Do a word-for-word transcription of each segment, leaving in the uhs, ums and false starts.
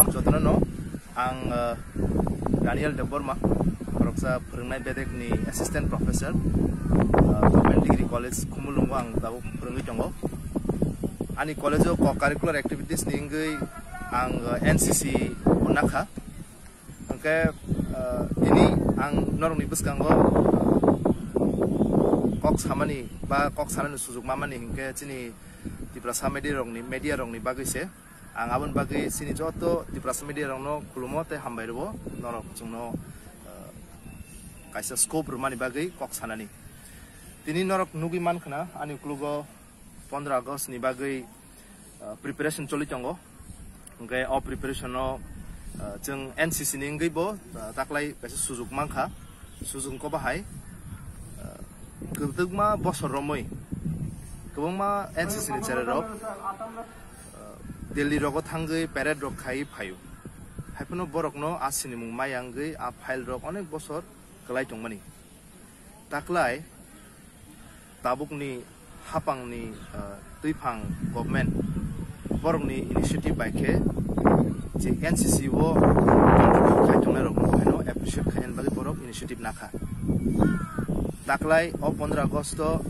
Jotono no ang, uh, Daniel Debbarma, khoroksa phwrwngnai bedekni assistant professor, uh, Government Degree College Khumulwngo ang tabuk phwrwngwi tongo. Ani college-o co-curricular activities ni wngwi ang, uh, N C C o nakha. Hwnkhe, uh, tini ang norokni bwskango kok samani ba kok sanani sujuk mamani hinkhe chini Tiprasa media rokni, media rokni bagwi se. Ang aboni bagwi chini joto Tiprasa media rokno khulumo tei hambai rwo, norok chwngno, uh, kaisa scope rwmani bagwi kok sanani. Tini norok nugwi mankha na ani uklogo pondro August ni bagwi, uh, preparation choli tongo. Hwnkhe o preparation no, uh, chwng N C C ni wngwi bo, uh, taklai kaisa sujuk mankha. Sujuk wngkha bahai, uh, kwbangma bosor romwi kwbangma N C C ni cherai rok, uh, Delhi rogo thangwi parade rok khai phaio. Haiphano borokno a sinimung maya wngwi a file rok onek bosor kwlai tongmani. Taklai tabukni hapangni, uh, twiphang government borokni initiative bai khe je N C C o contribute khai tongnai rok no appreciate khaina bagwi borok initiative nakha. Taklai o pondro August o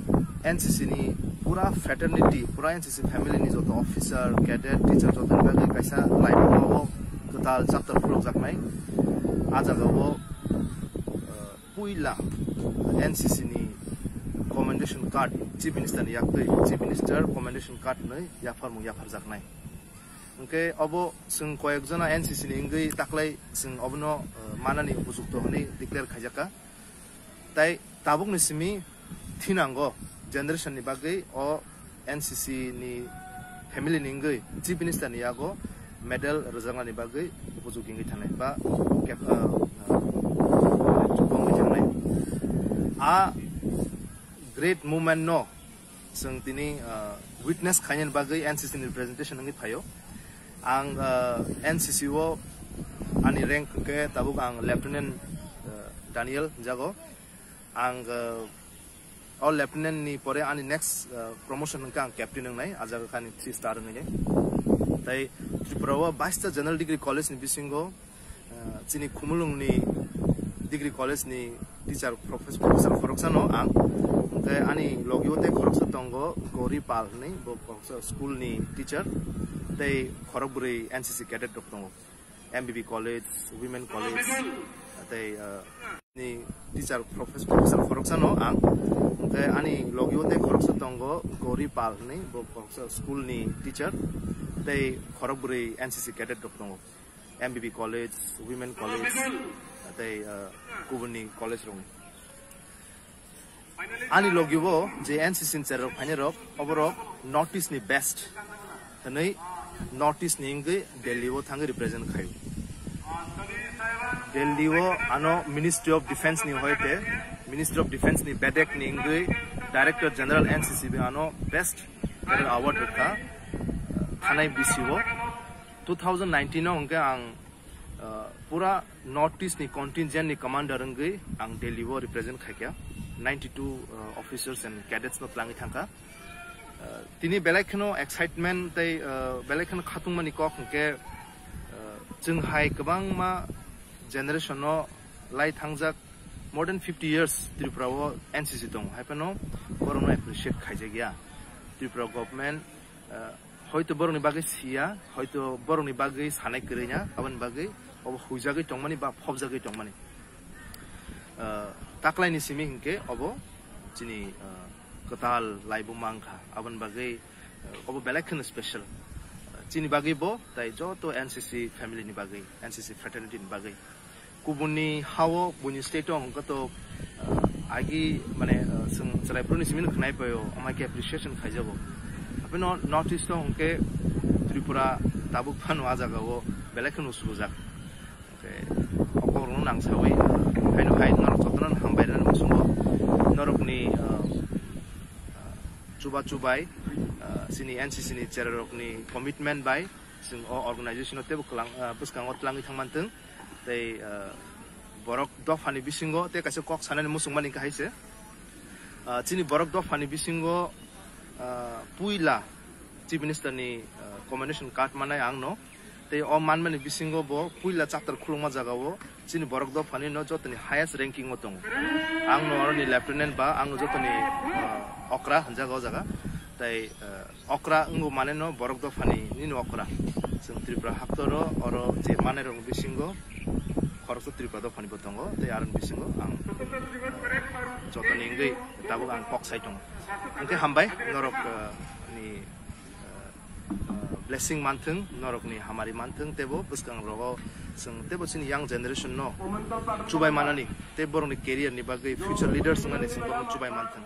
N C C ni pura fraternity, pura N C C family ni joto officer, cadet, teacher joto ni bagwi kaisa laibuma o kwtal chapter khulokjaknai. A jaga o, uh, puila N C C ni commendation card Chief Minister ni yaktwi, Chief Minister commendation card nwi yapharmung yapharjaknai. Hwnkhe obo chwng koyek jona N C C ni wngwi taklai chwng obono, uh, manani upojukto hwnwi declare khaijakha. Tai tabukni simi thinango generation ni bagwi o N C C ni family ni wngwi Chief Minister ni yago medal rwjaknani bagwi bujuk wngwi thangnai ba kep-, ah, ah, chukong wngwi thangnai. A great movement no chwng tini, ah, witness khainani bagwi N C C ni representation wngwi phaio. Ang, ah, N C C o ani rank hwnkhe tabuk ang Lieutenant, ah, Daniel jago. Ang, uh, o lieutenant ni pore ani next, uh, promotion hwnkhe ang captain wngnai, a jaga khe ani three star wngnai. Tai Tripura o bais ta general degree college ni bisingo, uh, chini Khumulwng ni degree college ni teacher, profes-, professor khoroksa no ang. Hwnkhe ani logi o tei khoroksa tongo Gauri Pal hinwi, bo khoroksa school ni teacher, tei khorok bwrwi N C C cadet rok tongo. M B B College, Women College, tei, uh, ni teacher, profes-, professor khoroksa no ang. Hwnkhe ani logi o tei khoroksa tongo Gauri Pal hinwi, bo khoroksa school ni teacher, tei khorok bwrwi N C C cadet rok tongo. M B B College, Women College, tei, uh, kubuni college rok. Ani logi o je N C C ni cherai rok phainai rok, oborok North East ni best hinwi North East ni wngwi Delhi o thangwi represent khaio. Delhi o ano Ministry of Defense ni hoite, Ministry of Defense ni bedek ni wngwi Director General N C C B ano best cadet award rwkha, thanai bisi o. Two thousand nineteen o hwnkhe ang, uh, pura North East ni contingent ni commander wngwi ang Delhi o represent khaikha, ninety two, uh, officers and cadets no twlangwi thangkha. Uh, tini belai kheno excitement tei, uh, belai kheno khatungmani kok hwnkhe, uh, chwng hai kwbangma generation no lai thangjak more than fifty years Tripura o N C C tongo, hai phano borokno appreciate khaijakya Tripura government, uh, hoito borokni bagwi siya, hoito borokni bagwi sanai kwrwi ya, aboni bagwi obo huijagwi tongmani ba phobjagwi tongmani. Ah, taklaini simi hinkhe obo chini, ah, kwtal laibuma wngkha, aboni bagwi, ah, obo belai kheno special. Ah, chini bagwi bo, tai joto N C C family ni bagwi, N C C fraternity ni bagwi. Kubuni hao buini state o hwnkhe to, ah, agi mane, ah, chwng chwraiphuru ni simi no khwnai paio, amai khe appreciation khaijago. Hapheno North East o hwnkhe Tripura tabuk phano a jaga o belai kheno usulujak. Hwnkhe o kokrokno nang sawi, ah, haino hai norok jotono hambai rwnani muchungo norokni, ah, ah, chuba chubai, ah, chini N C C ni cherai rokni commitment bai chwng o organization o teibo kwlang, ah, bwskango twlangwi thangmantwng. Tei, ah, borok dophani bisingo tei kaisa kok sanani muchungmani kahai se. Ah, chini borok dophani bisingo, ah, puila Chief Minister ni, ah, commendation card manai ang no. Tei o manmani bisingo bo puila chapter khulukma jagao chini borok dophani no jotoni highest ranking o tongo. Ang no oroni lieutenant ba ang no jotoni, ah, okra hinjago o jaga. Tai, ah, okra wngbo mane no borok dophani nini okra. Chwng Tripura haktoro oro je manai rok bisingo khoroksa Tripura dophani bo tongo. Tai aroni bisingo ang, ah, jotoni wngwi tabuk ang kok sai tongo. Hwnkhe hambai norok, ah, ni, ah, blessing manthung, norokni hamari manthung, tebo bwskang rogo chwng tebo chini young generation no chubai manani, tei borokni career ni bagwi future leaders wngnani chwng borokno chubai manthung.